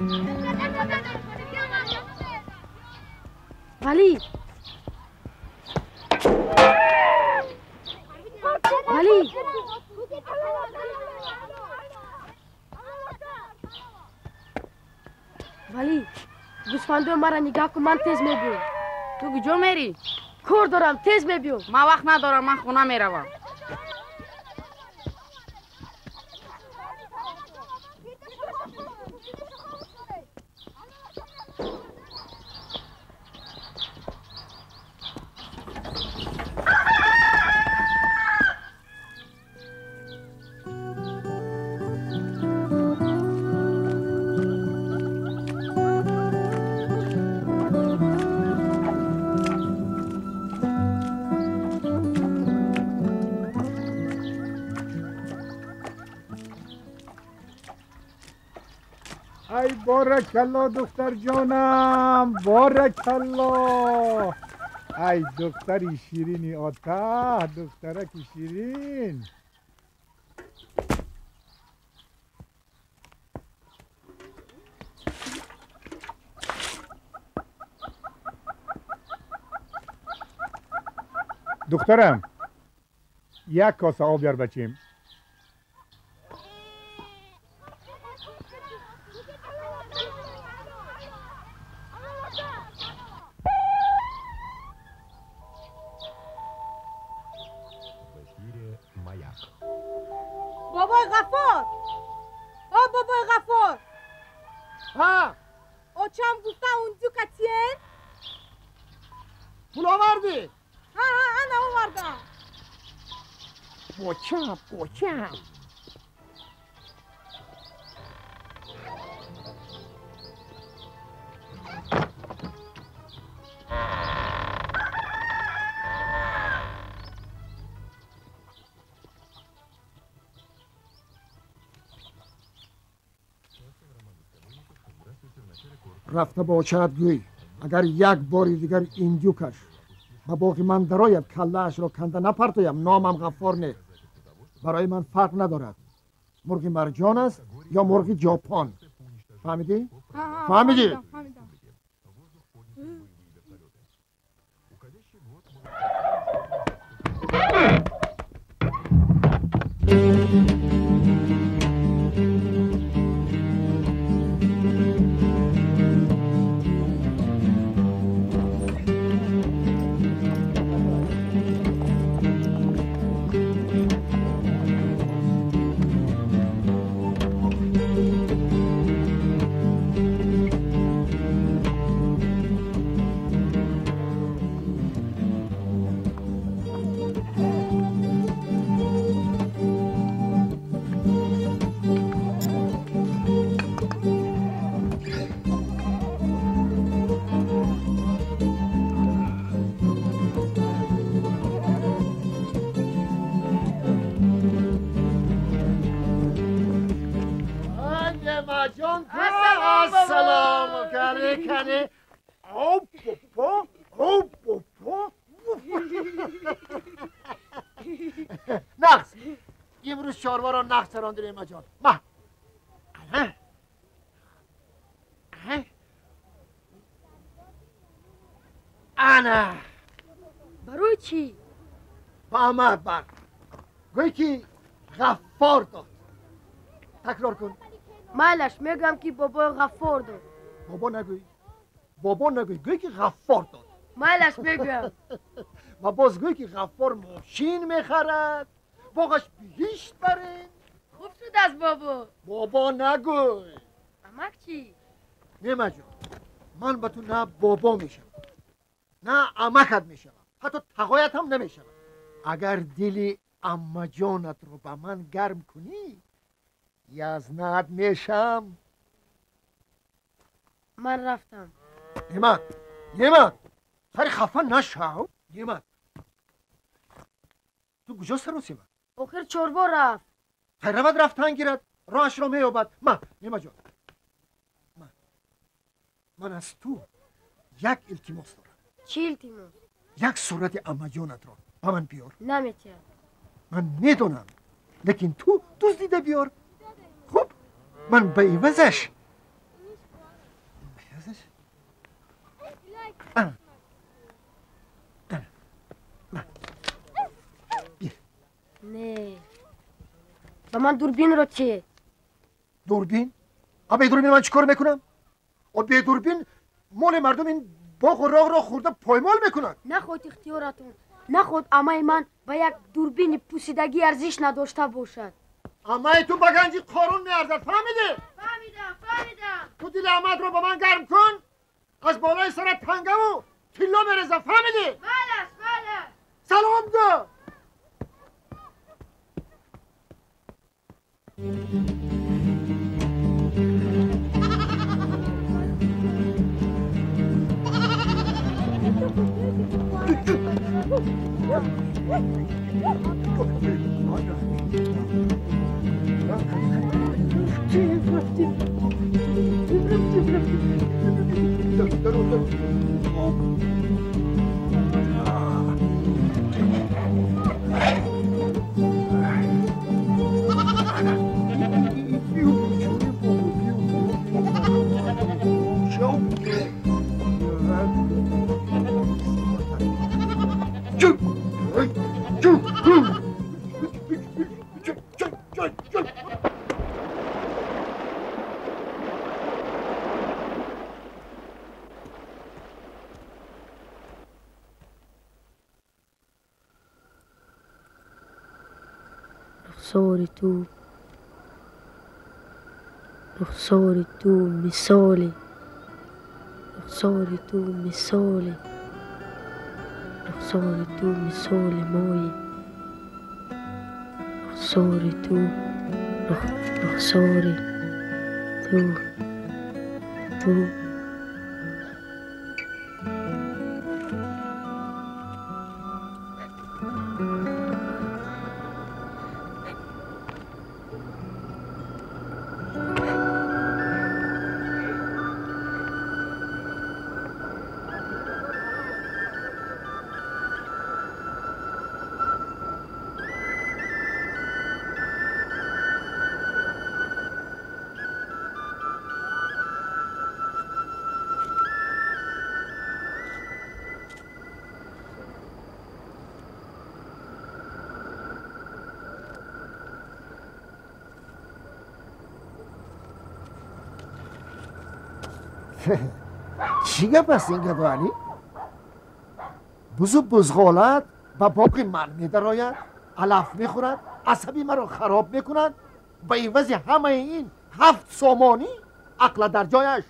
ولی ولی ولی گوسفندو مرا نگاه کن، من تیز میبیام. تو کجا میری؟ کار دارم، تیز میبیام. من وقت ندارم، من خونه میروم. ای بارک الله دختر جانم، بارک الله. ای دختری شیرینی آته، دخترک شیرین. دخترم یک کاسه آب بیار بچیم. بابای غفار، او بابای غفار. ها اوچم گفته اونجو کتین پول آوردی؟ ها ها انا آوردم. بچم بچم. رفته باشد گوی اگر یک باری دیگر ایندیوکش به باغ من درآید کله اش را کنده نپرتویم، نامم غفار نه. برای من فرق ندارد مرغ مرجان است یا مرغ ژاپن. فهمیدی؟ فهمیدی؟ نقص امروز چاروا را نقص راندیم ایما جان. ما انا برای چی؟ با آمد بر گویی که غفار داد. تکرار کن. مالش میگم که بابا غفار داد. بابا نگوی، بابا نگوی، گویی که غفار داد. مالش میگم. و باز گویی که غفار ماشین میخرد، باغش بهشت برین. خوب شد از بابا. بابا نگوی. امک چی؟ نیمه جان، من به تو نه بابا میشم نه امکت میشم، حتی تقایت هم نمیشم. اگر دل عمه جانت رو به من گرم کنی یزنت میشم. من رفتم. نعمت، نعمت، خیلی خفه نشو. نعمت، تو کجا سراسیمه؟ آخر چاروا رفت. خیر رود رفتن گیرد، راهش را مییابد. من نعمت جان، من از تو یک التماس دارم. چی التماس؟ یک صورت عمه جانت را به من بیار. نمیتونم. من میدونم، لیکن تو دزدیده بیار. خب من به عوضش Не, ба ман дурбинро чӣ? Дурбин? А бе дурбин ман чӣ кор мекунам? О бе дурбин моли мардум ин боғу роғро хӯрда поймол мекунад. Наход ихтиёратон, наход амаи ман ба як дурбини пусидагӣ арзиш надошта бошад. Амаи ту ба ганҷи Қорун меарзад, фаҳмидӣ? Фаҳмидам, фаҳмидам. Ту дили амаатро ба ман гарм кун, аз болои сарат тангаву тилло мерезам, фаҳмидӣ? Балас, балас. Салом гӯ. رخسار تو، رخسار تو مثال، رخسار تو مثال، رخسار تو مثال مای، رخسار تو، رخسار تو، تو. چی گپ است این گدو علی؟ بزو بزغالت به باغ من میدراید، علف میخورد، عصبی مرا خراب میکند. به عوض همه این 7 سامانی عقل در جایش.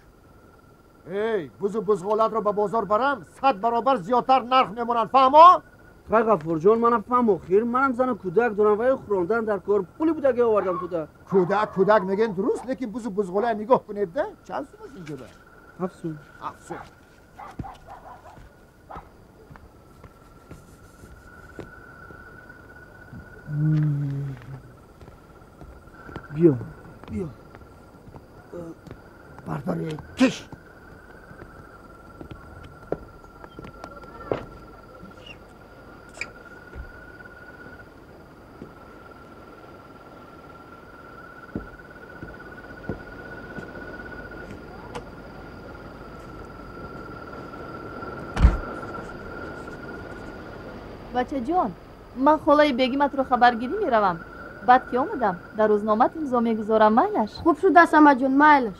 ای بزو بزغالت را به بازار برم 100 برابر زیادتر نرخ میمونند، فهما؟ خیلی غفور جان، منم فهم خیر، منم زن کودک دارم و خوراندن در کار پولی بوده که آوردم تو ده. کودک کودک میگن درست، لیکن بزو بزغاله نگاه کنید ده چند سوم است اینجا؟ 7 سوم. 7 سوم. بیا بیا برداری کش. бача ҷон, ман холаи бегиматро хабаргирӣ меравам. Баъд ки омадам, дар рӯзномат имзо мегузорам, майлаш? Хуб шудааст, амаҷон, майлаш.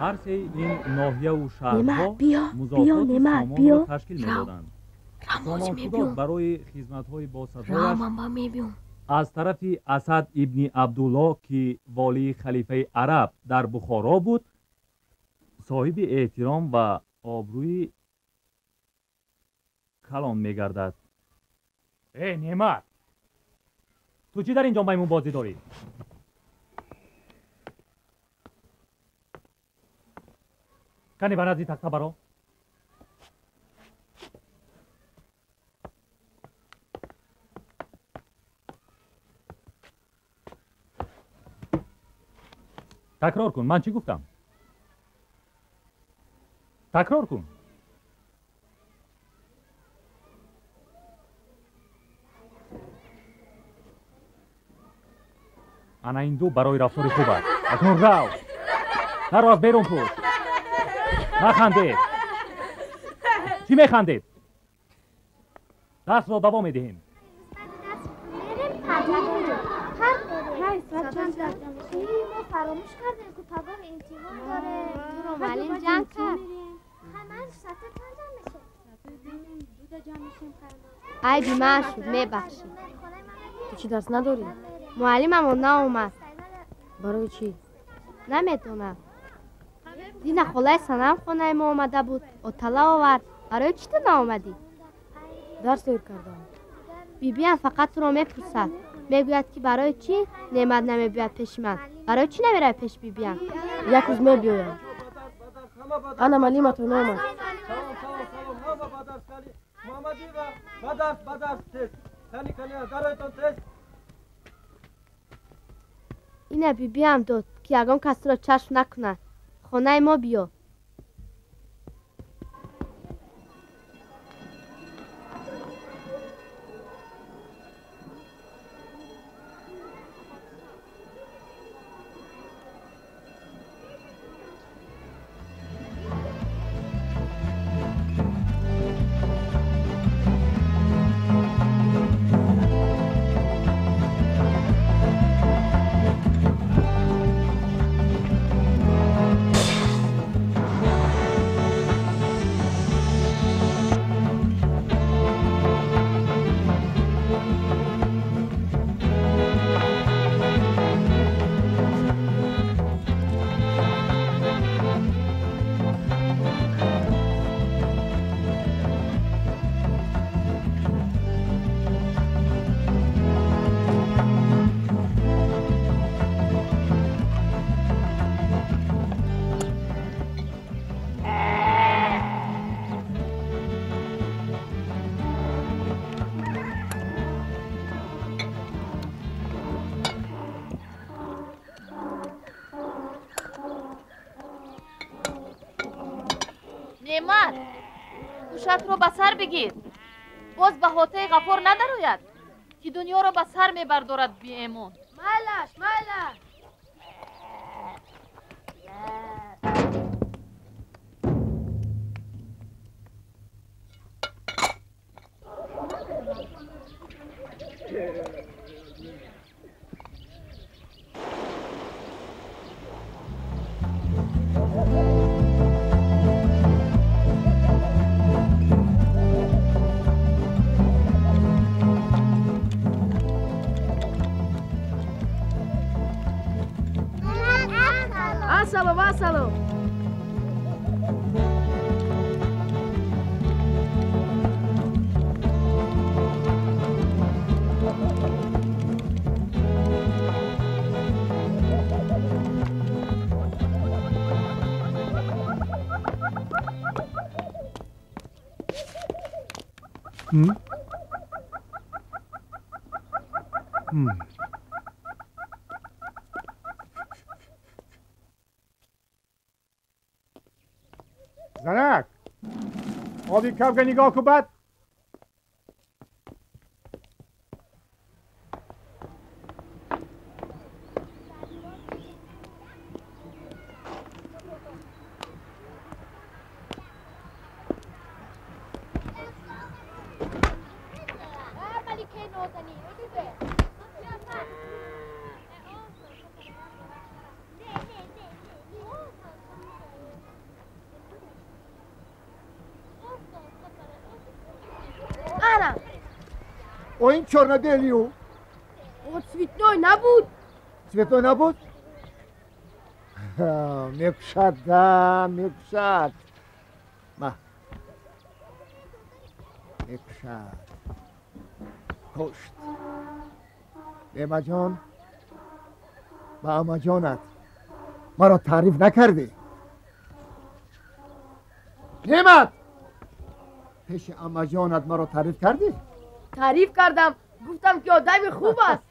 Ҳар сеи ин ноҳияву шаҳрҳо Неъмат, биё, биё, музофоти Неъмат, Сомонро биё. ташкил Рав. медоданд. Рав, ҳозир Сомон мебиём. Худод барои хизматҳои Рав, босазояш ман ба мебиём. аз тарафи Асад ибни Абдулло, ки волии халифаи араб дар Бухоро буд, соҳиби эҳтиром ва обрӯи калон мегардад. Э, Неъмат, ту чӣ дар ин ҷо маймунбозӣ дорӣ? Кане ба назди тахта баро. Такрор кун, ман чӣ гуфтам? Такрор кун. Ана ин ду барои рафтори хуб аст. Акнун рав, наро аз берун пӯш. Нахандед. Чӣ механдед? Дарсро давом медиҳем. Мо фаромӯш кардем, ку пагоҳ имтиҳон дорем. Туро муаллим ҷанг кард. Айби ман шуд, мебахшӣ. Ту чӣ дарс надорӣ? Муаллимамон наомад. Барои чӣ? Намедонам. Дина холаи Санам хонаи мо омада буд, отала овард. Барои чӣ ту наомадӣ? Дарс дойр кардам. Бибиам фақат туро мепурсад. Мегӯяд, ки барои чӣ Неъмат намебиёяд пеши ман? Барои чӣ намеравӣ пеши бибиам? Як рӯз мебиёям. Ана муаллиматон омад. Салом, салом, салом, ҳама ба дарс, кани Муҳаммадиева, ба дарс, ба дарс, тез, кани, кани, дароятон, тез. Ина бибиам дод, ки ягон кас туро чашм накунад. Хонаи мо биё. Неъмат, гӯшатро ба сар бигир. Боз ба ҳотаи Ғаффор надарояд, ки дунёро ба сар мебардорад беэмон. Майлаш, майлаш. Ассалом, ассалом. М? М. Занак, оби кавга нигоҳ кун баъд. О ин чёрно-белый. О цветной набуд. Цветной набуд? Мекушад, да, мекушад. Ма. Мекушад. Кушт. Неъматҷон, ба амаҷонат маро таъриф накардӣ. Неъмат, пеши амаҷонат маро таъриф кардӣ? Таъриф кардам, гуфтам ки одами хуб аст.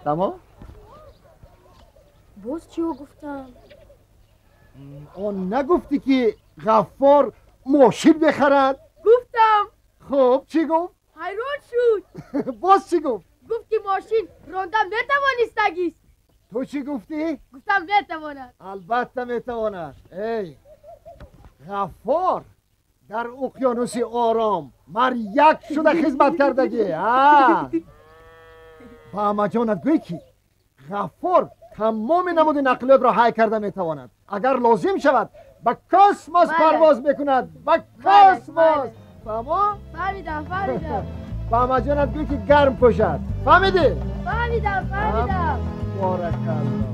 Тамом? Боз чио гуфтам? Он нагуфтӣ ки Ғаффор мошин бехарад? Гуфтам. Хуб, чӣ гуфт? Ҳайрон шуд. Боз чӣ гуфт? Гуфт ки мошин ронда метавонистагист. Ту чӣ гуфтӣ? Гуфтам метавонад. Албатта метавонад. Эй, Ғаффор дар уқёнуси Ором маряк шуда хизмат кардагӣ. Ба амаҷонат гӯй ки Ғаффор тамоми намуди нақлиётро ҳай карда метавонад. Агар лозим шавад, ба космос парвоз мекунад, ба космос. Фаҳмо? Фаҳмидам, фаҳмидам. Ба амаҷонат гӯй ки гарм пӯшад. Фаҳмидӣ? Фаҳмидам, фаҳмидам. Боракалло.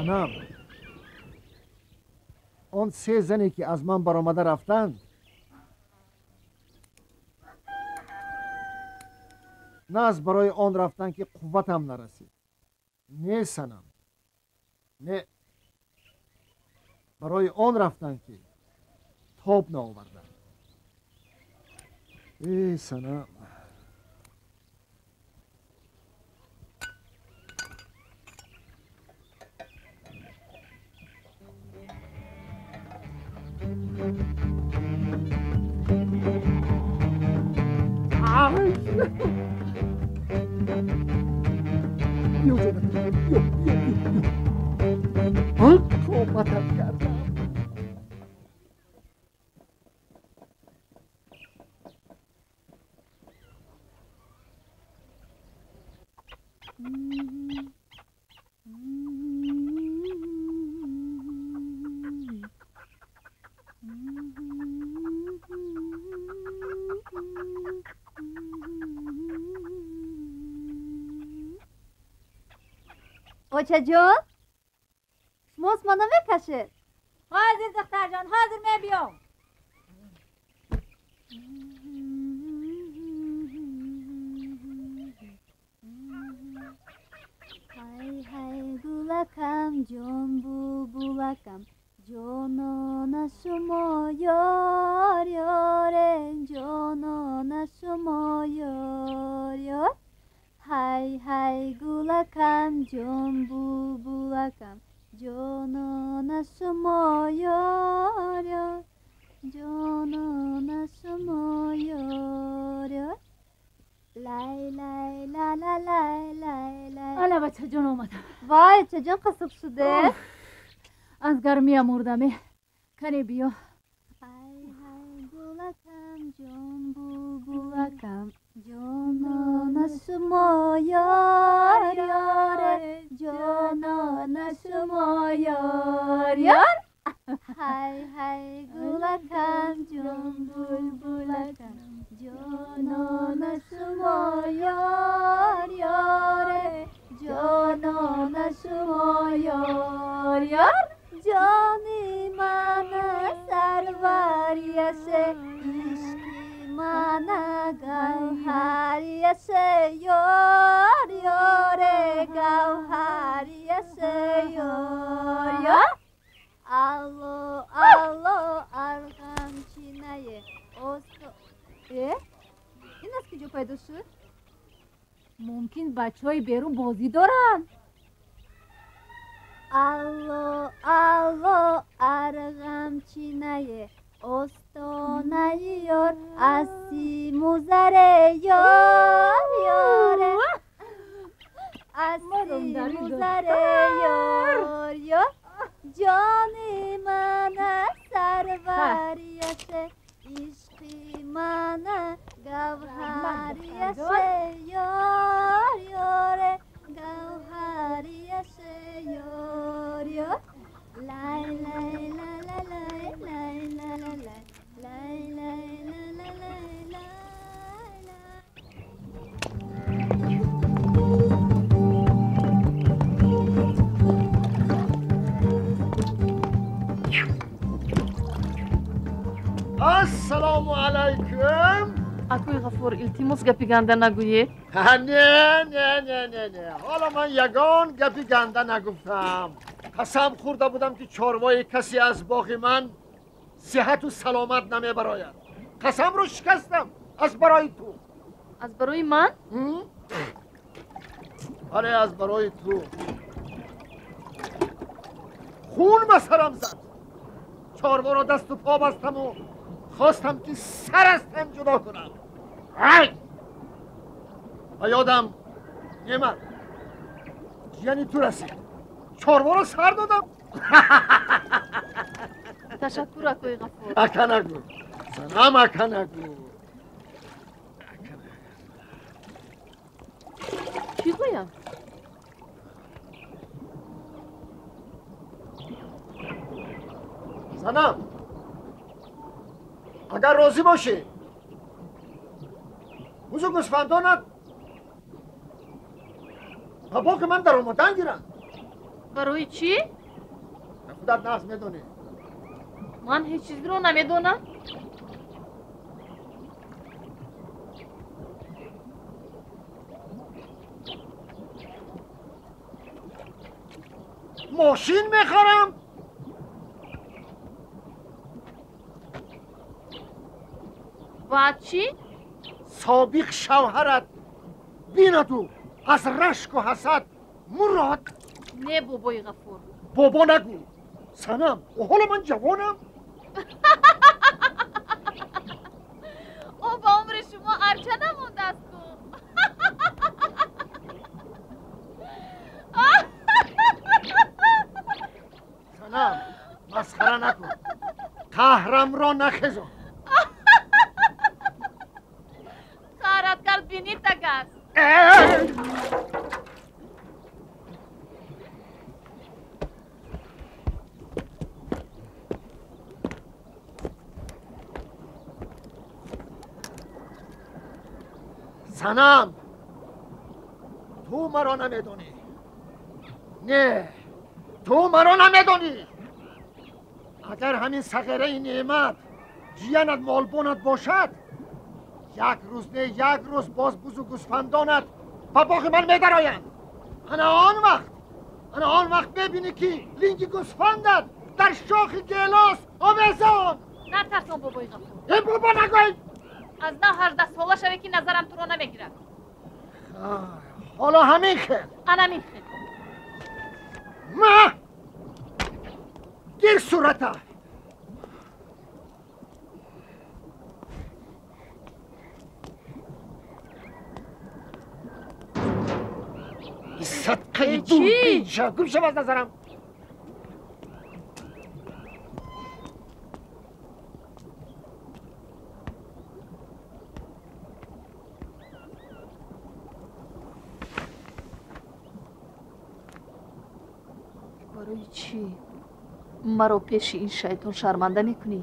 Занам, он се зане ки аз ман баромада рафтанд, на аз барои он рафтанд ки қувватам нарасид. Не, санам, не, барои он рафтанд ки тоб наоварданд. Э, санам. Биё, ҷонам, биё, биё, биё. Қоматам кардам. Очаҷон, шумост мана мекашед? Ҳозир, духтарҷон, ҳозир мебиём. Ҳай, ҳай, гулакам, ҷон булбулакам, ҷонона шумо ёр ёре, ҷонона шумо ёр ёр. Ҳай, ҳай, гулакам, ҷон булбулакам, ҷонона шумо ёр ёр, ҷонона шумо ёр ёр. Лай лай ла ла лай лай лай. Ала, бачаҷон, омадам. Вай, очаҷон, қасиб шуде. Аз гармия мурдаме. Кане биё. Ҳай, ҳай, гулакам, ҷон булбулакам, ҷонона шумо ёр ёре, ҷонона шумо ёр ёр. Ҳай, ҳай, гулакам, ҷон булбулакам, ҷонона шумо ёр ёре, ҷонона шумо ёр ёр. Ҷони мана сарварияше, ишқи мана гавҳарияше, ёр ёре, гавҳарияше, ёр ёр. Алло, алло, арғамчинае осто. Э, ин аз куҷо пайдо шуд? Мумкин бачаҳои берун бозӣ доранд. Алло, алло, арғамчинае. Остонаи ёр аз симу заре ёр ёре аз симу заре ёр ёр ҷони мана сарварияше ишқи мана гавҳарияше ёр ёре гавҳарияше ёр ёр лай лай ла ла лай лай ла ла лай лай лай ла ла лай лай лай. Ассалому алайкум. Акои Ғафур, илтимос гапи ганда нагӯед. Не, не, не, не, не. Ҳоло ман ягон гапи ганда нагуфтам. Қасам хӯрда будам ки чорвои касе аз боғи ман сиҳату саломат намебарояд. Қасамро шикастам аз барои ту. Аз барои ман? Бале, аз барои ту. Хун ба сарам зад. Чорворо дасту по бастаму хостам ки сар аз тан ҷудо кунам. Ай! Ба ёдам Неъмат, ҷияни ту расид. Чорворо сар додам. Ташаккур, акои Ғафур. Ака нагӯ. Занам, ака нагӯ. Чӣ гӯям? Занам, агар розӣ бошӣ, бузу гӯсфандонат ба боғи ман даромадан гиранд. Барои чӣ? Худат нағз медонӣ. Ман ҳеҷ чизро намедонам. Мошин мехарам. Баъд чӣ? Собиқ шавҳарат бинаду аз рашку ҳасад мурод. Не, бобои Ғафур. Бобо нагӯ. Санам, ҳоло ман ҷавонам. О, ба умри шумо арча намондааст ку. Санам, масхара накун. Қаҳрамро нахезон. Қаҳрат кард бинит агар. Санам, ту маро намедонӣ. Не, ту маро намедонӣ. Агар ҳамин сағираи Неъмат ҷиянат молбонат бошад, як рӯз не як рӯз боз бузу гӯсфандонат ба боғи ман медароянд. Ана он вақт мебинӣ ки линги гӯсфандат дар шохи гелос овезон. Натарсон, бобои Ғафур. Э, бобо нагӯй. Аз нав 18 сола шаве ки назарам туро намегирад. Ҳоло ҳамин хел. Анамин хел. Ма! Гир сурата. Садқаи дурбин ша, гум шав аз назарам. Барои чӣ маро пеши ин шайтон шарманда мекунӣ?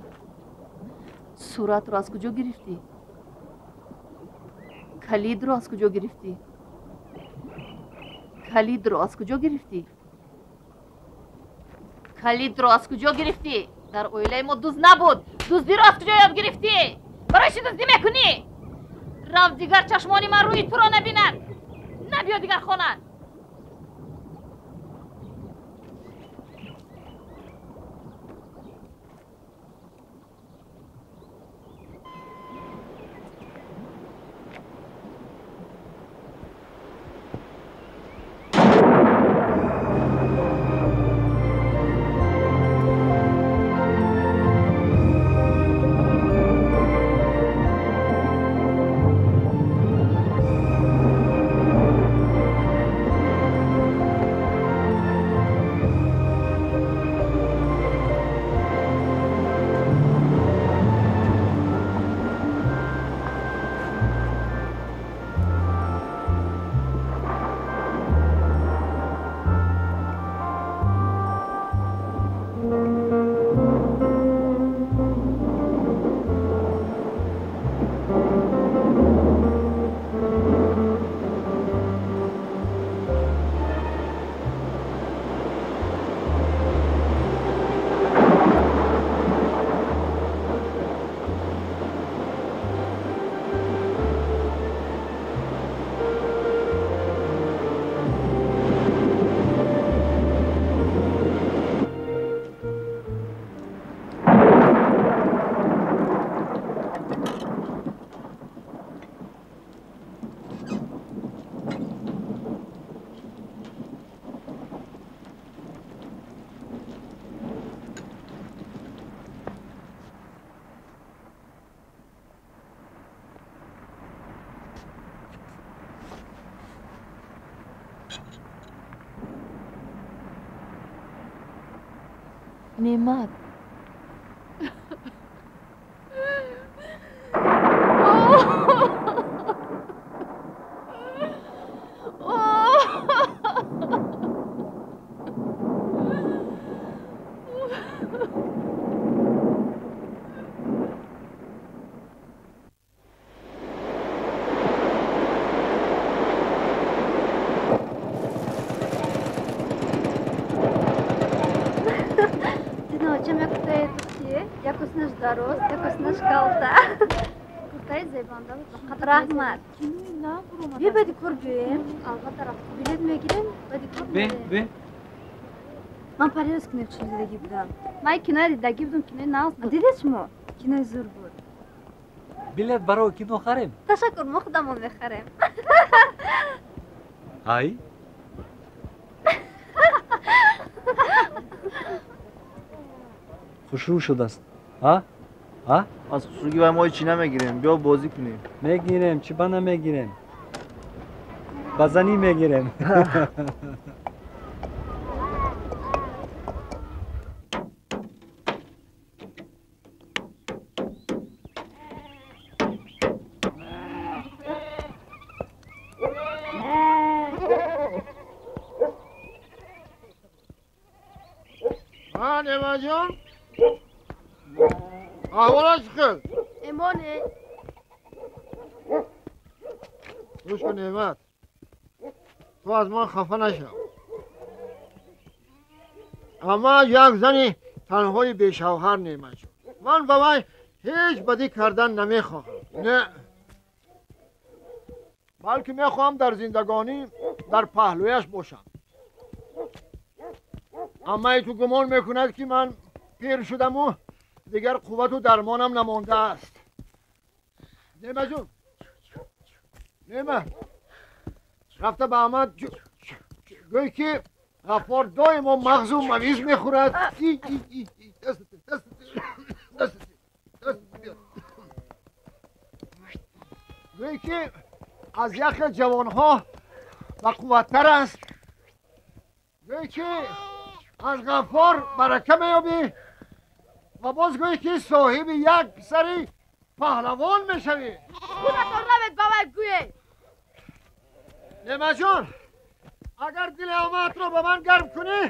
Суратро аз куҷо гирифтӣ? Калидро аз куҷо гирифтӣ? Калидро аз куҷо гирифтӣ? Калидро аз куҷо гирифтӣ? Дар оилаи мо дузд набуд. Дуздиро аз куҷо ёд гирифтӣ? Барои чӣ дуздӣ мекунӣ? Рав, дигар чашмони ман рӯи туро набинад. Набиё дигар хона. Неъмат. Раҳмат. Бия баъди кор биёем. Албатта рафт. Билет мегирем, баъди кор меоем. Ман парироз кинои хушро дидагӣ будам. Ман киноя дидагӣ будам, кинои нағз буд. Дидед шумо? Кинои зур буд. Билет барои кино харем? Ташаккур, мо худамон мехарем. Ай? Хушрӯ шудааст. А? А? Аз хушрӯгӣ вай мо ҳеҷ чӣ намегирем. Биё бозӣ кунем. Мегирем, чӣ ба намегирем? Ба занӣ мегирем. Неъматҷон, аҳволат чӣ хел? Эмоне. Гӯш кун, Неъмат, ту аз ман хафа нашав. Амма як зани танҳои бешавҳар, Неъматҷон. Ман ба вай ҳеҷ бадӣ кардан намехоҳам. Не, балки мехоҳам дар зиндагонӣ дар паҳлӯяш бошам. Аммаи ту гумон мекунад, ки ман пир шудаму дигар қуввату дармонам намондааст. Неъматҷон, Неъмат, рафта ба аммат гӯй, ки Ғаффор доимо мағзу мавиз мехӯрад. Гӯй, ки аз яхе ҷавонҳо бақувваттар аст. Гӯй, ки аз Ғаффор барака меёбӣ ва боз гӯй, ки соҳиби як писари паҳлавон мешавӣ. Худатон равед ба вай гӯед. Неъматҷон, агар дили амаатро ба ман гарм кунӣ,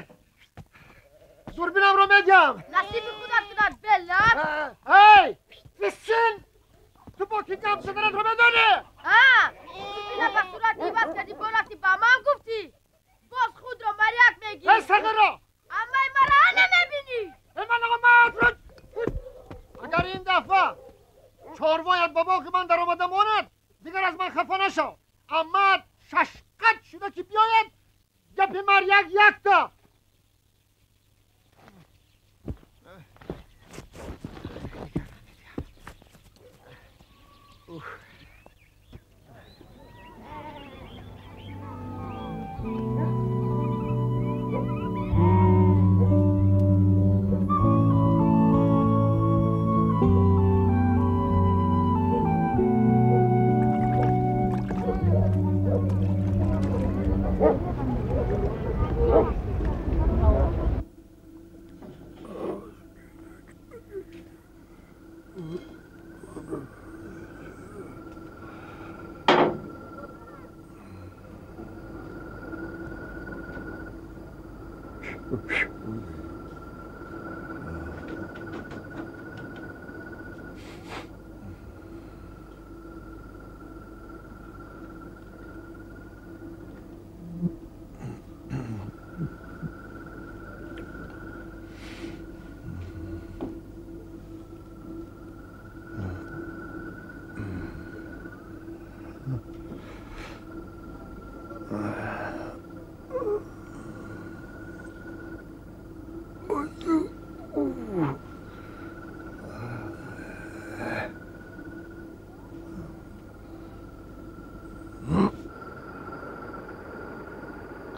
дурбинамро медиҳам. Насиби худат кунад, белаб. Эй, писин! Ту бо ки гап заданатро медонӣ? Дурбина ба сурат иваз кардӣ, бо рафтӣ ба ман гуфтӣ. Боз худро маряк мегирӣ. Эй, сағиро! Аммаи мара намебинӣ. Ман амаатро, агар ин дафъа чорвоят ба боғи ман даромада монад, дигар аз ман хафа нашав. Аммаат шашқат шуда ки биёяд, гапи маряк якта.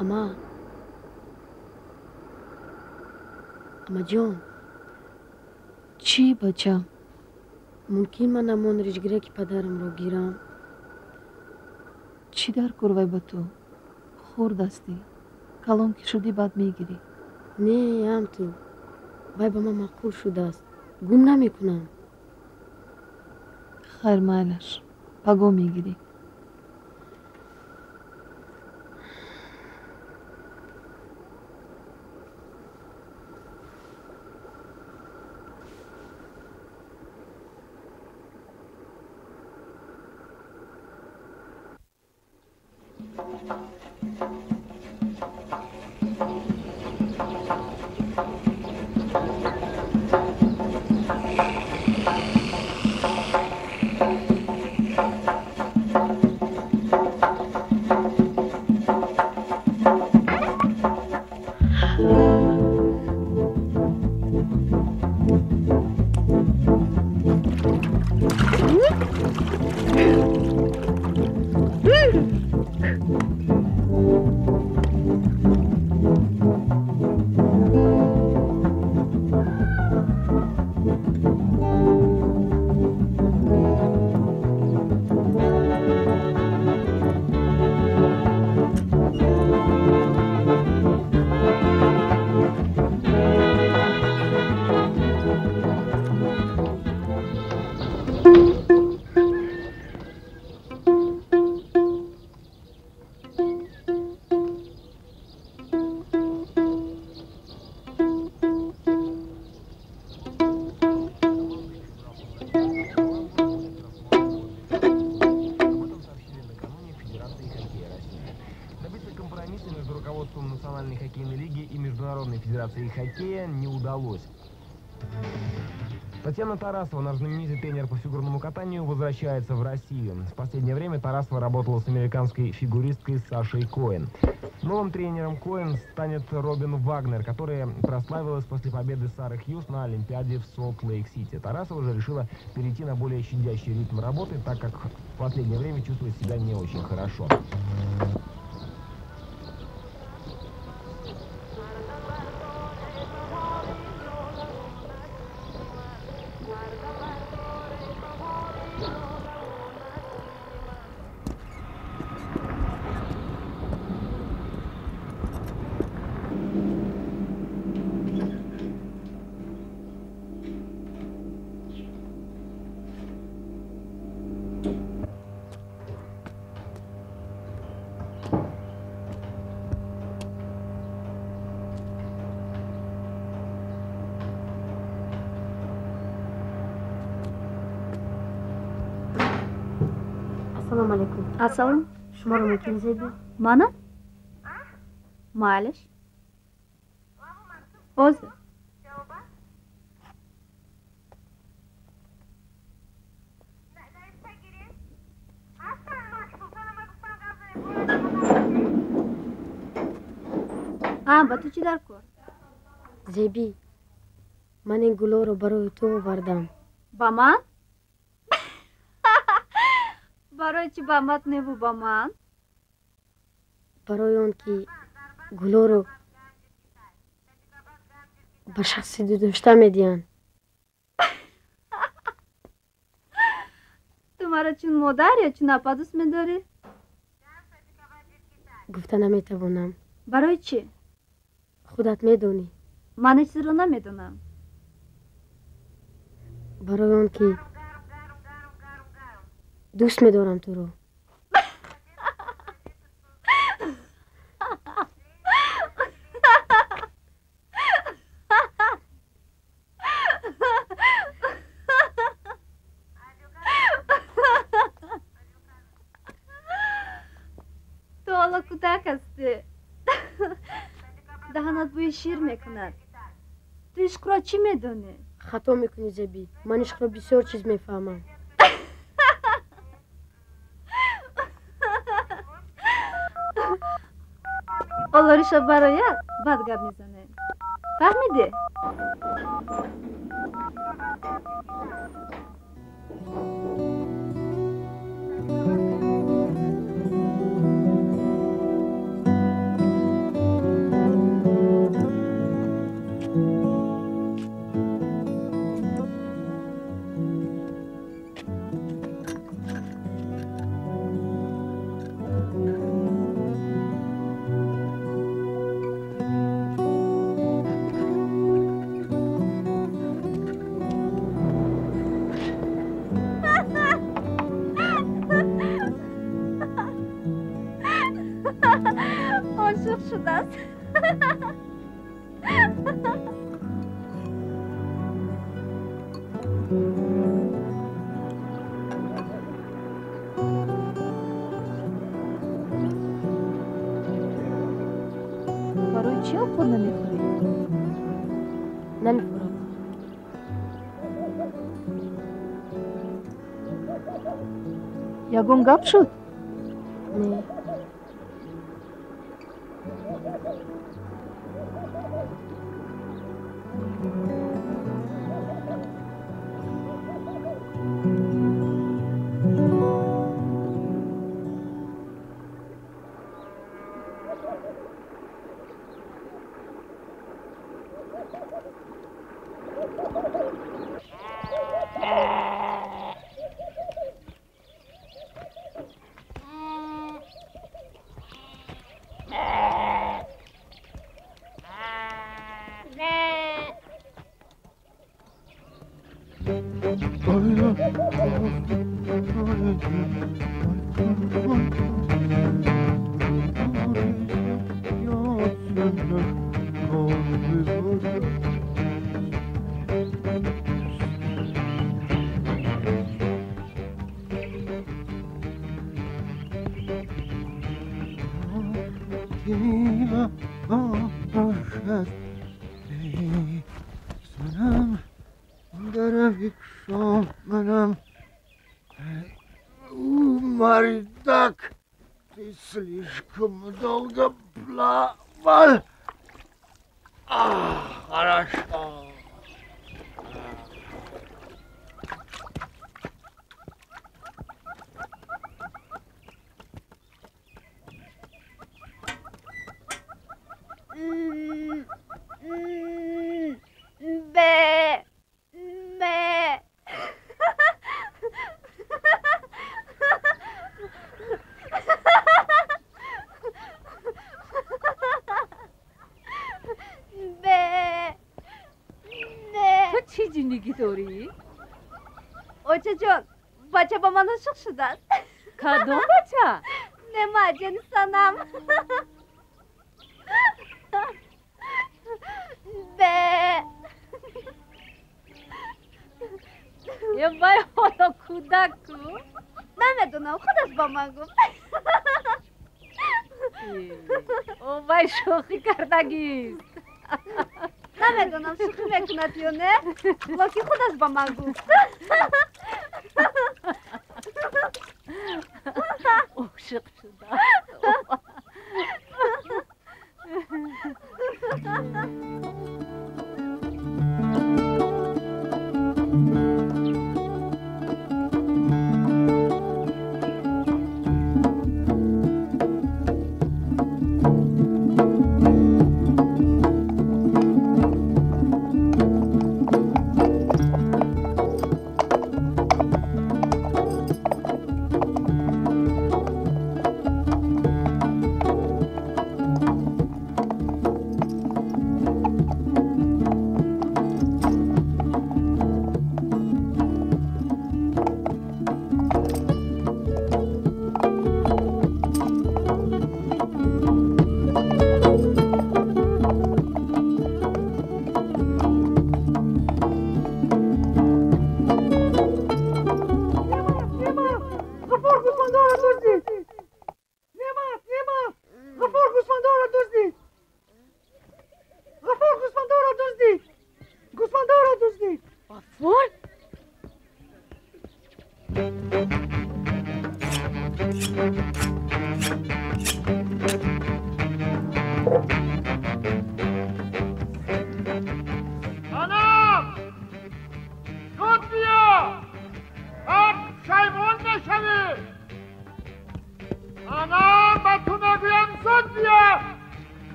Ама, амаҷон. Чӣ, бачам? Мумкин ман ҳамон рижгираки падарамро гирам? Чӣ дар кор вай ба ту? Хурд ҳастӣ. Калон ки шудӣ, баъд мегирӣ. Не, ҳам ту. Вай ба ман маъқул шудааст. Гум намекунам. Хайр, майлаш. Паго мегирӣ. Хоккея не удалось. Татьяна Тарасова, наш знаменитый тренер по фигурному катанию, возвращается в Россию. В последнее время Тарасова работала с американской фигуристкой Сашей Коэн. Новым тренером Коэн станет Робин Вагнер, которая прославилась после победы Сары Хьюз на Олимпиаде в Солт-Лейк-Сити. Тарасова уже решила перейти на более щадящий ритм работы, так как в последнее время чувствует себя не очень хорошо. Ассалому алайкум. Ассалом. Шуморо мумкин зеби? Мана? Майлаш. Ҳозир. А, ба ту чӣ дар кор? Зебӣ, ман ин гулоро барои ту овардам. Ба ман? Барои чӣ ба мат неву ба ман? Барои он ки гулоро ба шахси дӯстдошта медиҳанд. Ту маро чун модар ё чун апа дӯст медорӣ? Гуфта наметавонам. Барои чӣ? Худат медонӣ. Ман ҳеҷ чизро намедонам. Барои он ки дӯст медорам туро. Ту ҳоло кӯдак ҳастӣ. Даҳанат бӯи шир мекунад. Ту ишқро чӣ медонӣ? Хато мекунӣ, Зебӣ. Ман ишқро бисёр чиз мефаҳмам. Олориша барояд, баъд гап мезанем. Фаҳмидӣ? Ошиқ шудааст. Барои чӣ овқот намехӯрӣ? Намехӯрам. Ягон гап шуд? Не. Мордак, ты слишком долго плавал. Хорошо. Бе, ме. Ту чӣ ҷиннигӣ дорӣ? Очаҷон, бача ба ман ошиқ шудааст. Кадом бача? Немаҷони санам. Бе. Е вай, ҳоло кӯдак ку? Намедонам, худаш ба ман гуфт. О вай шӯхӣ кардагист. Намедонам шӯхӣ мекунад ё не, локин худаш ба ман гуфт. Ошиқ шудааст.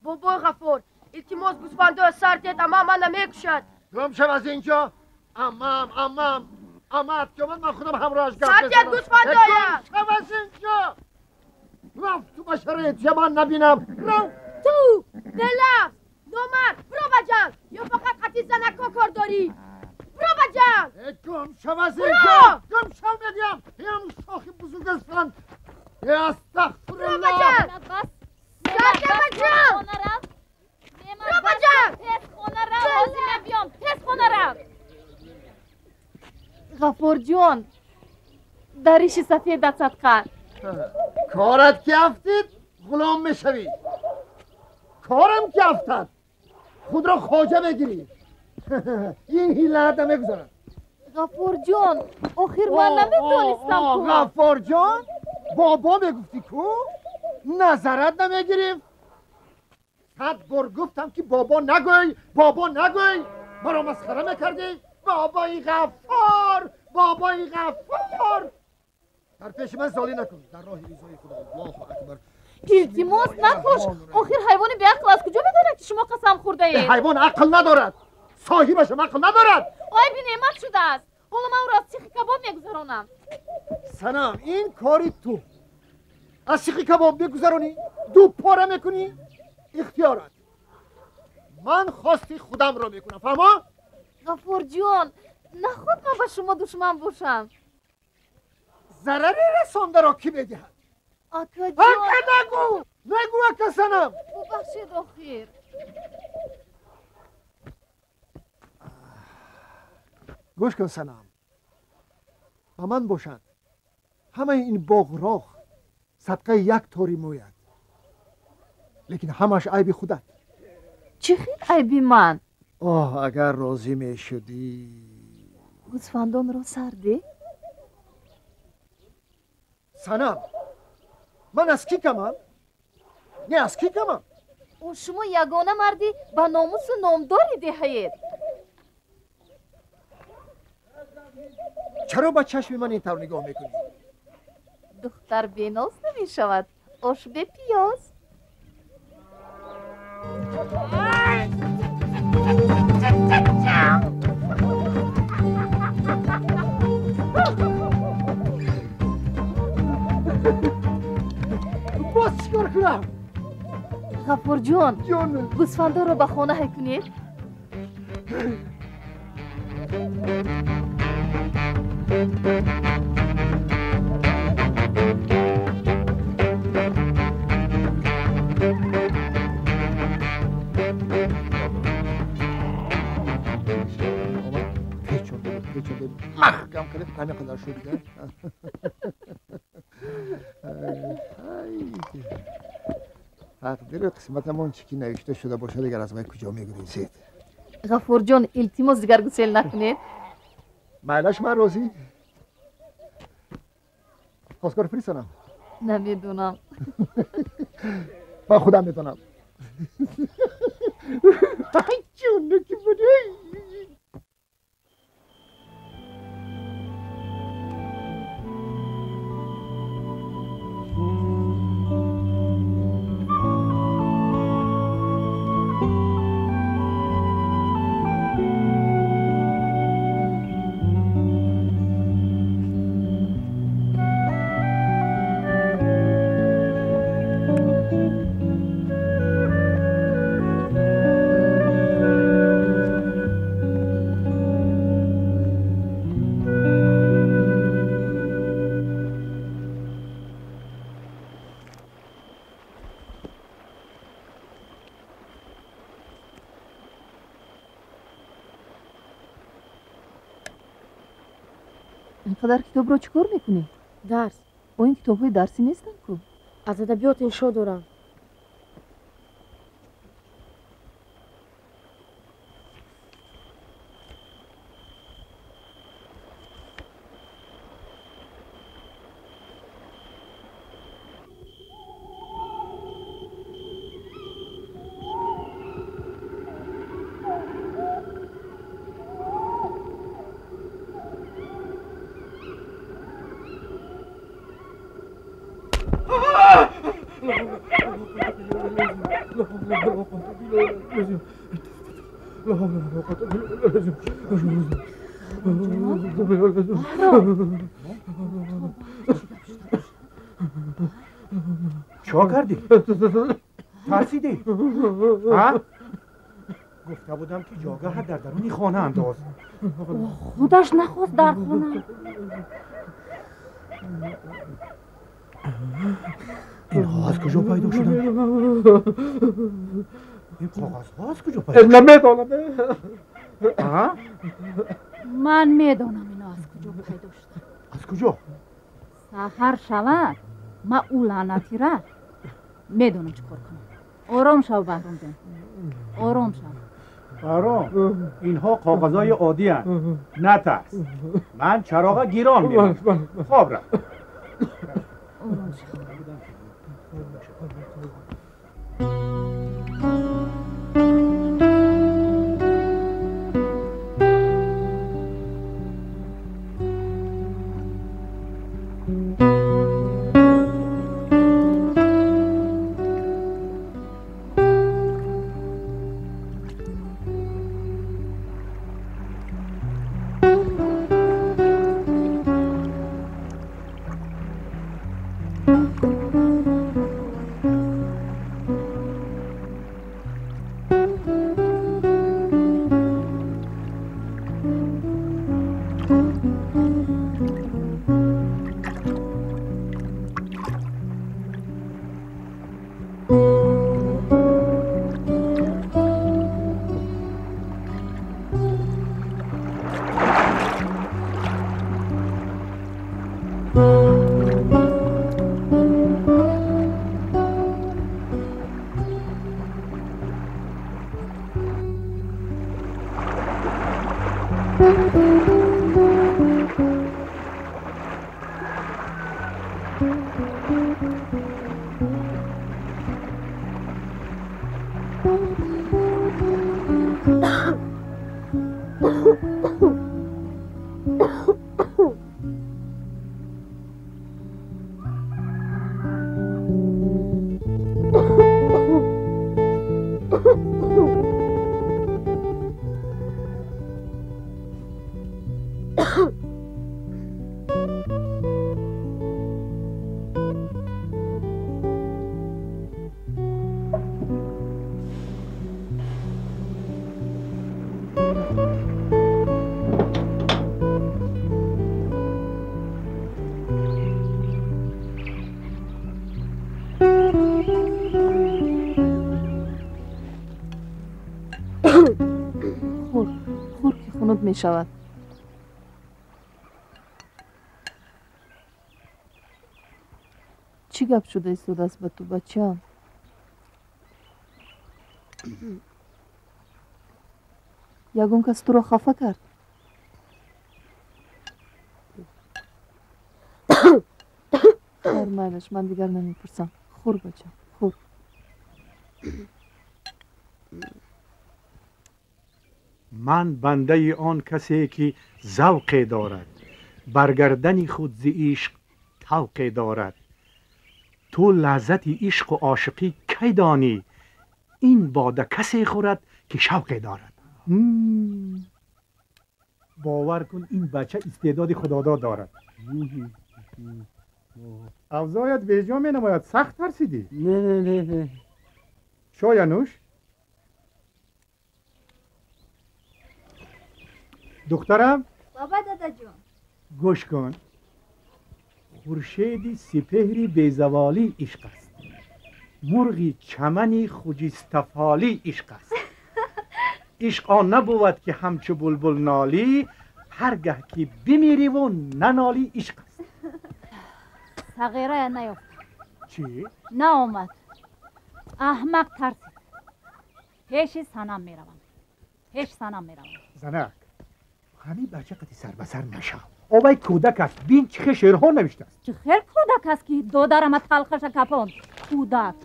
Бобои Ғаффор, илтимос гӯсфандоя сар диҳед, амма мана мекушад. Гум шав аз инҷо. Аммам, аммам, аммат ки омад, ман худам ҳамроҳаш гап Сар диҳед гӯсфандоя. Гум шав аз инҷо. Рафту ба шароити ман набинам. Рав. Ту белафз, номард, биро ба ҷанг, ё фақат қатъи занако кор дорӣ? Биро ба ҷанг. Гум шав аз инҷо! Гум шав мегӯям! Ям шохи бузург астанд! Астағфируллоҳ! Бачаҷон! Бачаҷон! Тез хона рав, ҳозир мебиём. Тез хона рав. Ғаффорҷон, дар риши сафедат садқа. Корат ки афтид, ғулом мешавӣ. Корам ки афтад, худро хоҷа мегирӣ. Ин ҳилаат намегузарад. Ғаффорҷон, охир ман намедонистам ку. Ғаффорҷон, бобо мегуфтӣ ку? Назарат намегирифт. 100 бор гуфтам ки бобо нагӯй, бобо нагӯй. Маро масхара мекардӣ. Бобои Ғаффор, бобои Ғаффор. Дар пеши ман золӣ накун. Дар роҳи ризои Худо. Аллоҳу акбар. Илтимос накуш. Охир ҳайвони беақл аз куҷо медонад ки шумо қасам хӯрдаед? Ҳайвон ақл надорад. Соҳибашам ақл надорад. Айби неъмат шудааст. Ҳоло ман ӯро аз сихи кабоб мегузаронам. Санам, ин кори ту. Аз сихи кабоб мегузаронӣ, ду пора мекунӣ, ихтиёрат. Ман хости худамро мекунам, фаҳмо? Ғаффорҷон, наход ман ба шумо душман бошам. Зарари расондаро кӣ медиҳад? Акаҷон! Ака нагӯ! Нагӯ ака Санам! Бубахшед охир. Гӯш кун Санам, ба ман бошад ҳамаи ин боғроғ садқаи як тори мӯяд, лекин ҳамаш айби худат. Чӣ хел айби ман? Оҳ, агар розӣ мешудӣ. Гӯсфандонро сардӣ? Санам, ман аз кӣ камам? Не, аз кӣ камам? О, шумо ягона марди ба номусу номдори деҳаед. Чаро ба чашми ман ин тавр нигоҳ мекунӣ? Духтар беноз намешавад, ош бепиёз. Боз чӣ кор кунам? Ғаффорҷон, гӯсфандоро ба хона ҳай кунед. Маҳкам кард, ҳамин қадар шуд. Тақдиру қисматамон чӣ ки навишта шуда бошад, дигар аз вай куҷо мегурезед? Ғаффорҷон, илтимос дигар гусел накунед. Майлаш, ман розӣ. Хостгор фиристонам? Намедонам. Ман худам медонам. Ҷону ки буд. Инқадар китобро чӣ кор мекунӣ? Дарс. Бо ин китобҳои дарсӣ нестанд ку? Аз адабиёт иншо дорам. Чо кардӣ? Тарсидӣ? Гуфта будам ки ҷогаҳ дар даруни хона андоз. Худаш нахост дар хона. Инҳо аз куҷо пайдо шуданд? Ин коғазҳо аз куҷо пайдо шуданд? Намедонам. Ман медонам ино аз куҷо пайдо шуданд. Аз куҷо? Саҳар шавад, ман ӯ лаънатира медонам чӣ кор кунам. Ором шав, Баҳромҷон, ором шав. Баҳром, инҳо коғазҳои оддианд. Натарс, ман чароға гирон меравам. Хоб рав. Ором шав. Хӯр, ки хунук мешавад. Чӣ гап шуда истодааст ба ту, бачаам? Ягон кас туро хафа кард? Хайр, майлаш, ман дигар намепурсам. Хӯр, бачам, хӯр. Ман бандаи он касе ки завқе дорад, бар гардани худ зи ишқ тавқе дорад. Ту лаззати ишқу ошиқӣ кай донӣ? Ин бода касе хӯрад ки шавқе дорад. Бовар кун, ин бача истеъдоди худодод дорад. Авзоят беҷо менамояд. Сахт тарсидӣ? Не, не, не, не. Чоя нӯш. Духтарам. Баба, дадаҷон. Гӯш кун, хуршеди сипеҳри безаволӣ ишқ аст, мурғи чамани хуҷистафолӣ ишқ аст. Ишқ он набувад ки ҳамчу булбул нолӣ, ҳар гаҳ ки бимириву нанолӣ ишқ аст. Сағирая наёфт. Чӣ? Наомад. Аҳмақ тарсид. Пеши санам меравам, пеш санам меравам. Занак, ҳамин бача қати сар ба сар нашав. Овай кӯдак аст, бин чӣ хел шеърҳо навиштааст. Чӣ хел кӯдак аст, ки додарама талхаша капонд? Кӯдак,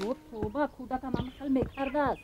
ё тоба, кӯдакам ҳама хел мекардааст.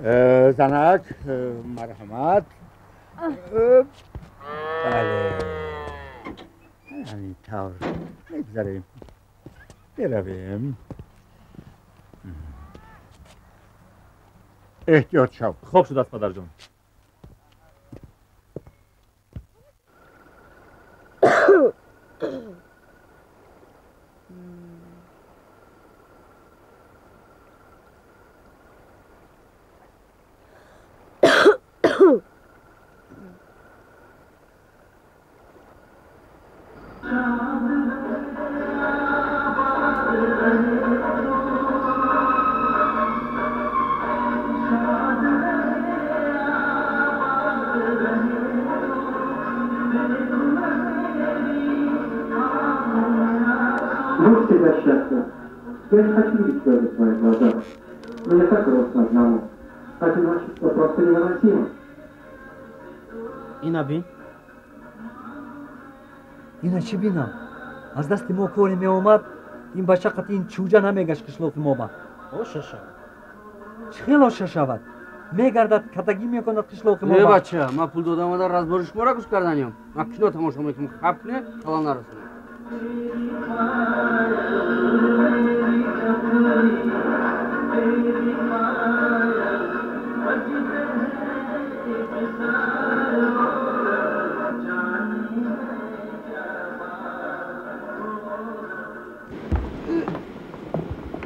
Занак, марҳамат. Бале, ҳамин тавр мегузарем, биравем. Эҳтиёт шав. Хоб шудааст, падарҷон. Вот всегда счастлив. Я не хочу видеть слезы в твоих глазах, но я так грустно одному. Одиночество просто невыносимо. Ина бин. Ина чӣ бинам? Аз дасти мо коре меомад, ин бача қати ин чӯҷа намегашт қишлоқи мо ба. Оша шавад. Чӣ хел оша шавад? Мегардад, катагӣ мекунад қишлоқи мо Э ба. бача, ман пул додам ада разбори шуморо гӯш карданиям. Ман кино тамошо мекунам, хаб куне, халал нарасонам.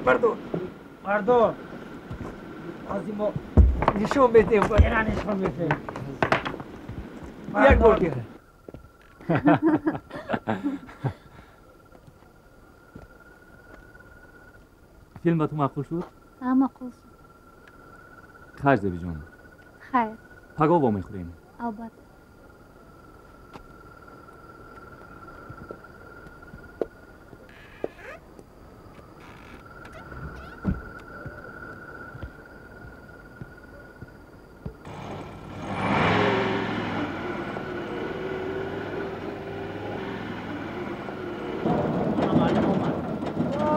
Бардор. Бардор. Аз мо нишон медиҳем. Ина нишон медиҳем. Як бор дигар. Филм ба ту маъқул шуд? Ҳа, маъқул шуд. Хайр, Зебиҷон. Хайр. Пагоҳ вомехӯрем. Албатта.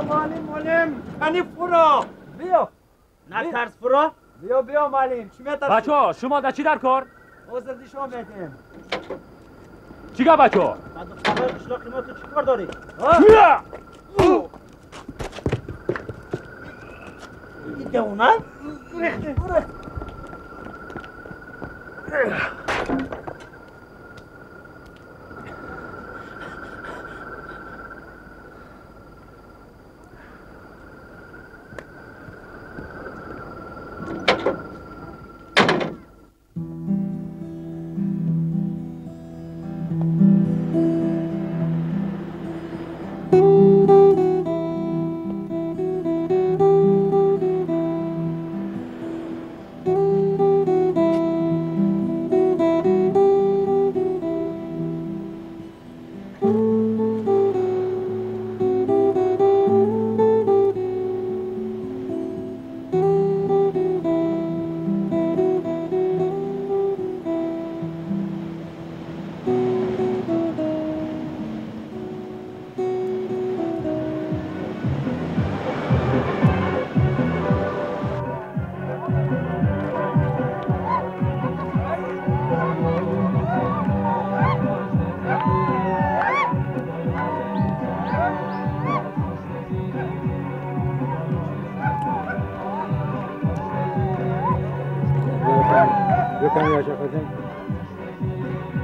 Муаллим, муаллим, кани фуро. Биё. Натарс, фуро. Биё, биё, муаллим, чӣ метарсӣ? Бачаҳо, шумо дар чӣ дар кор? Ҳозир нишон медиҳем. Чӣ гап, бачаҳо? Ба духтарҳои қишлоқи мо ту чӣ кор дорӣ? Ин девона?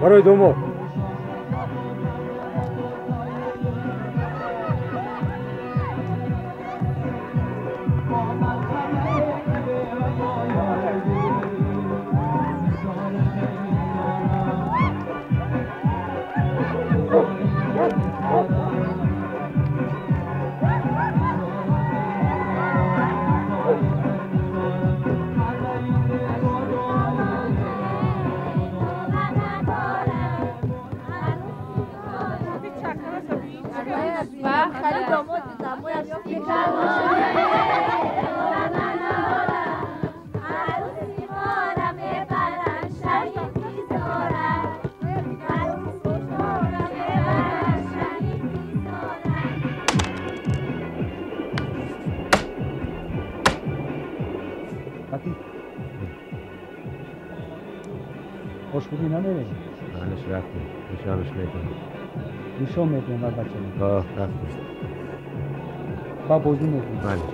Барои домод. Ошхӯрӣ намерем? Балеш, рафтем. Нишонаш метем. Нишон метем ва бача. Ҳа, рафтем. Ба бозӣ мекунем. Бале.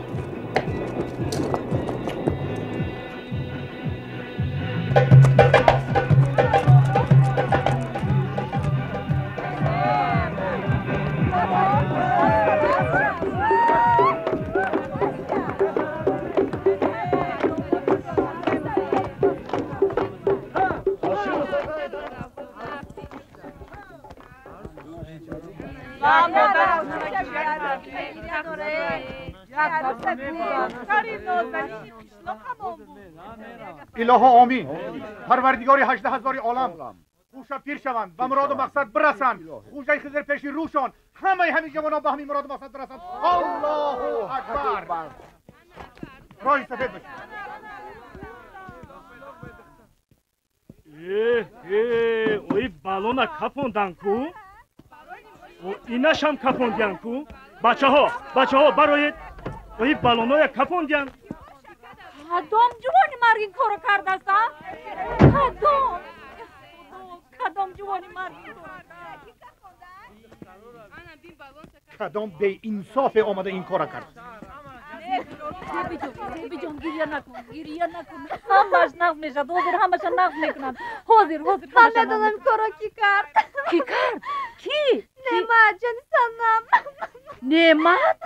Илоҳо омин. Парвардигори 18,000 олам хӯша пир шаванд, ба муроду мақсад бирасанд, хӯҷаи Хизр пеши рӯшон, ҳамаи ҳамин ҷавонон ба ҳамин муроду мақсад бирасанд. Аллоҳу акбар. Роҳи сафед бошед. Ои балона кафондан ку, инашам кафондиян ку. Бачаҳо, бачаҳо, бароед. Ои балоноя кафондиян. Кадом ҷувони марг ин корро кардааст, а? Кадом? Кадом ҷувони марг ин корро Кадом беинсофе омада ин корро кард? Бибиҷон, гиря накун, гиря накун. Ҳамааш нағз мешавад. Ҳозир ҳамаша нағз мекунанд. Ҳозир, ҳозир. Ман медонам корро кӣ кард. Кӣ кард? Кӣ? Неъмат, ҷони санам. Неъмат?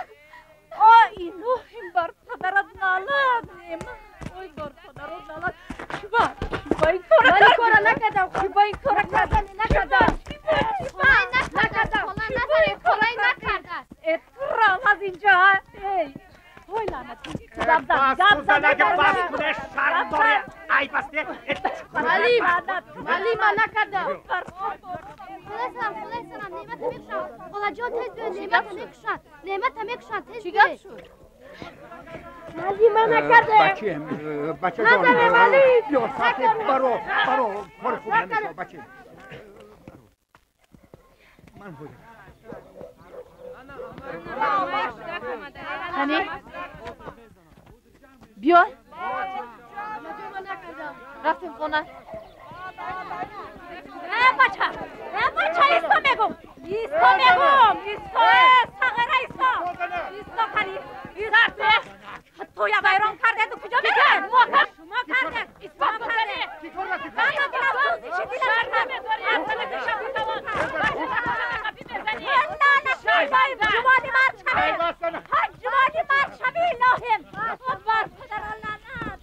О, илоҳим, бар падарат лаълат, Неъмат. Ой, бар падарат лаълат. Чиба? Чиба ин корро Ман ин корро накардам. Чиба ин корро кард? Накардам. Накардам. Холай накардааст. Э, турам аз инҷо. Эй, ой, лаънатӣ. Гап зан, гап зан. Бас кунеш, шарм дорӣ. Айб аст. Валӣ, валӣ, ман накардам. Худои салам, худои салам, неъмата мекушам. Холаҷон, тез биё, неъмата мекушанд. Неъмата мекушанд, тез Чӣ гап биё. шуд? Валӣ, ман накардам. Баче, бачаҷон. Назанем, Валӣ. Биё, сафед, баро, баро, кори хуб намешавад, баче. Ман ҳозир. Қани, биёй, рафтем хона. Э, бача, э, бача, исто мегум, исто мегум, исто, э, сағира, исто, исто, қани, исто. Туя вайрон кардеду, куҷо мекард? Шумо кардед, шумо кардед. Мана дилам сӯзиши дилам кард. Ҷувони мард шавӣ, ҷувони мард шавӣ, илоҳим. Бар падара лаънат.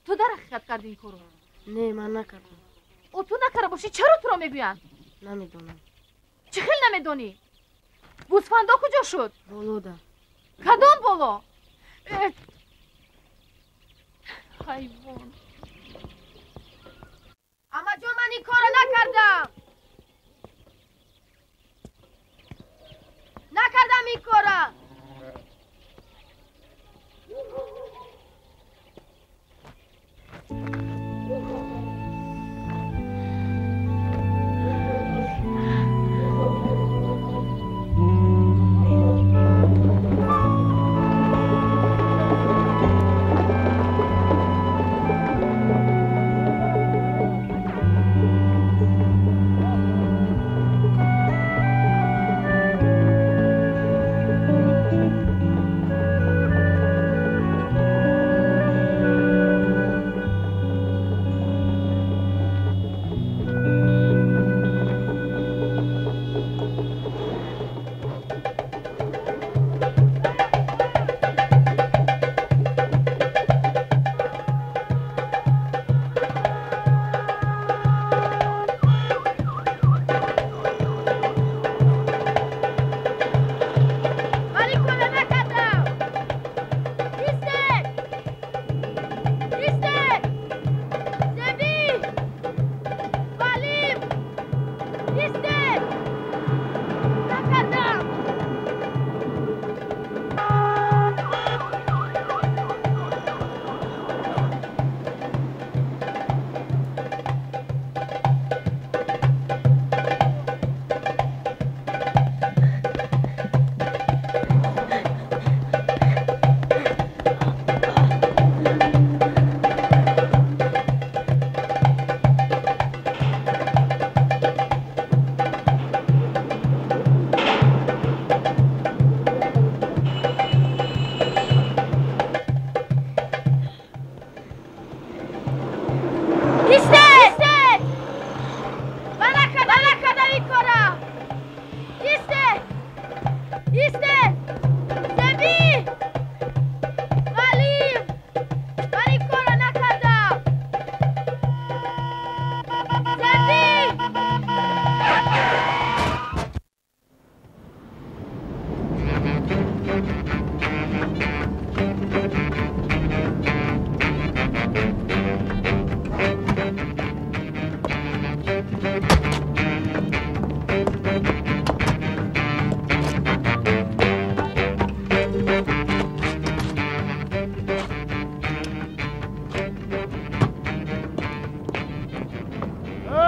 Ту дар ҳақиқат кардӣ ин корро? Не, ман накардам. О, ту накарда бошӣ, чаро туро мегӯянд? Намедонам. Чӣ хел намедонӣ? Гӯсфандо куҷо шуд? Болода. Кадом боло? Ҳайвон. Амаҷон, ман ин корро накардам. Накардам ин корро.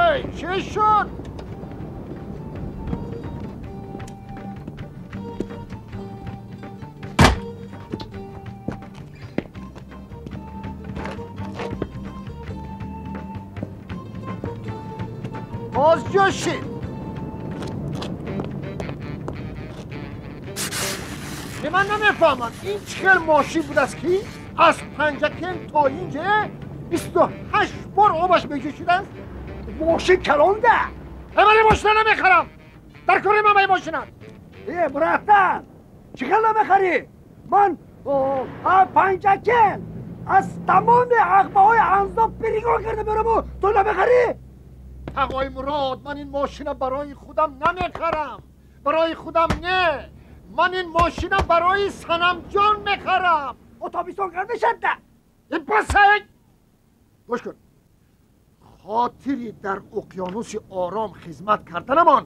Эй, чӣ шуд? Боз ҷӯшид. Ман намефаҳмам ин чӣ хел мошин будааст, ки аз Панҷакент то инҷа 28 бор обаш меҷӯшидааст. Мошин калонда. Ман ин мошина намехарам. Дар кори ман ба ин мошина. Э, братан, чӣ хел намехарӣ? Ман Панҷакент аз тамоми ағбаҳои Анзоб перегон карда мераму ту намехарӣ? Тағои Мурод, ман ин мошина барои худам намехарам. Барои худам не. Ман ин мошина барои Санамҷон мехарам. Отобистон карда шадда. Ин пасай. Гӯш кун. Хотири дар уқёнуси ором хизмат карданамон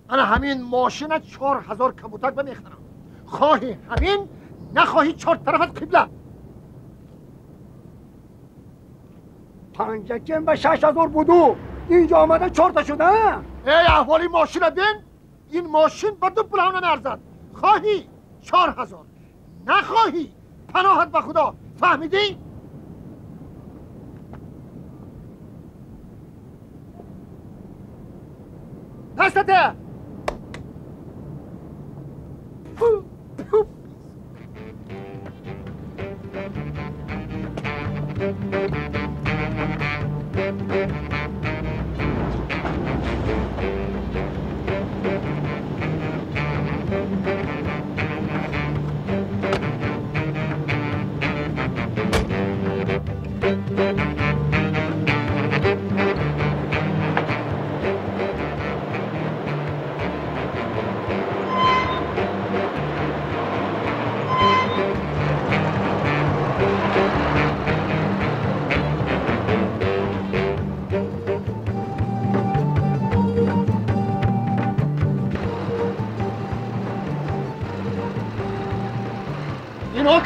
ана ҳамин мошина 4000 кабутак ба мехарам. Хоҳи ҳамин, нахоҳи чор тарафат қибла. Панҷакент ба 6000 буду. Инҷо омада чорта шуда. Эй, аҳволи мошина бин. Ин мошин ба ду пулҳо намеарзад. Хоҳӣ 4000, нахоҳӣ паноҳат ба Худо. Фаҳмидӣ? Дастате!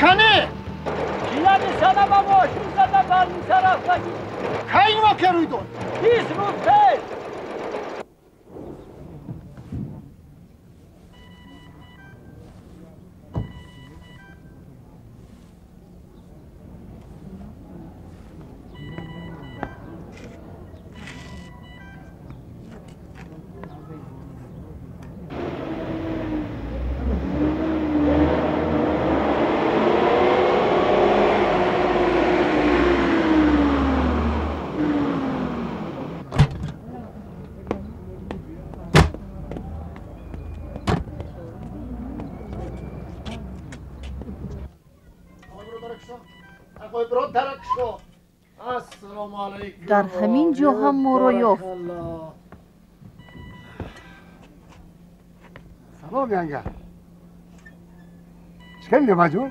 Кане? Килаби сана ба мошин зада балниса рафтагӣ. Кай ин воқеа рӯй дод? 20 рӯз пеш. Дар ҳамин ҷо ҳам моро ёфт. Салом, янга. Чӣ кардӣ, Немаҷон?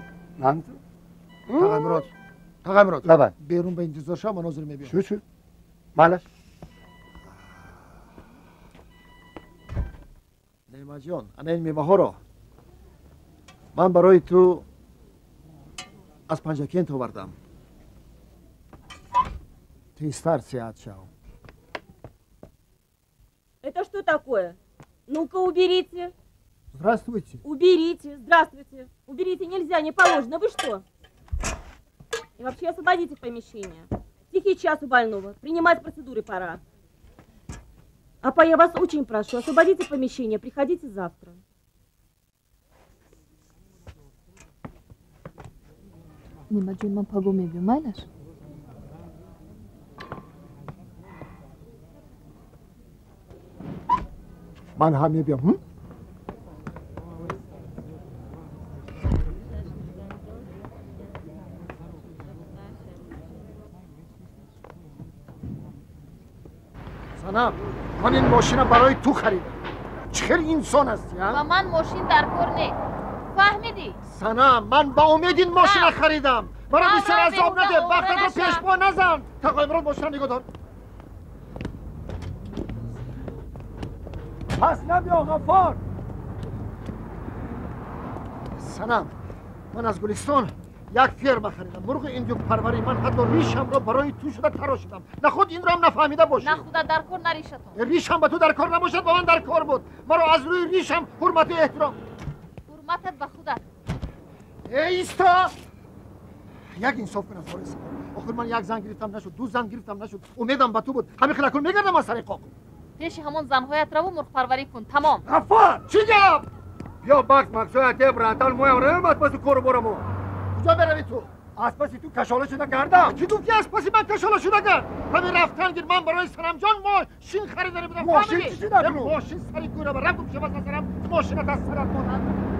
Тағай Мурод, Тағай Мурод. Лабай. Берун ба интизор шав, ман ҳозир мебиём. Шу, шу. Малаш. Немаҷон, ана ин меваҳоро ман барои ту аз Панҷакент овардам. Тезтар сеҳат шав. Это что такое? Ну-ка, уберите. Здравствуйте. Уберите, здравствуйте. Уберите, нельзя, не положено. Вы что? И вообще освободите помещение. Тихий час у больного. Принимать процедуры пора. Апа, я вас очень прошу, освободите помещение, приходите завтра. Немаҷон, ман паго мебиём, майлаш? Ман ҳам мебиём. Санам, ман ин мошина барои ту харидам. Чӣ хел инсон ҳастӣ, а? Ба ман мошин дар кор не. Фаҳмидӣ? Санам, ман ба умед ин мошина харидам. Маро бисёр азоб наде, вақтатро пешпо назан. Тағои Мурод, мошина нигоҳ дор. Пас набиё, Ғаффор. Санам, ман аз Гулистон Як ферма харидам, мурғи индюкпарварӣ. Ман ҳатто ришамро барои ту шуда тарошидам. Нахуд инро ҳам нафаҳмида бошӣ. На худат дар кор, на ришатон. Ришам ба ту дар кор набошад, ба ман дар кор буд. Маро аз рӯи ришам ҳурмату эҳтиром. Ҳурматат ба худат. Э, иста! Як инсоф кун аз бораи сафар. Охир ман як зан гирифтам нашуд, ду зан гирифтам нашуд. Умедам ба ту буд. Ҳамин хел акун мегардам аз сари қоқ. Пеши ҳамон занҳоят раву мурғпарварӣ кун. Тамом. Ғаффор! Чӣ гап? Биё бакс максоя те братан моям равем аз паси кору борамо. Куҷо меравӣ ту? Аз паси ту кашола шуда гардам. Чӣ гуфтӣ аз паси ман кашола шуда гард? Рави рафтан гир. Ман барои Санамҷон мошин харида будам. Мошин чӣ шуда? Мошин сари кӯра рафт, гум шавад аз сарам. Мошинат аз сарат монад.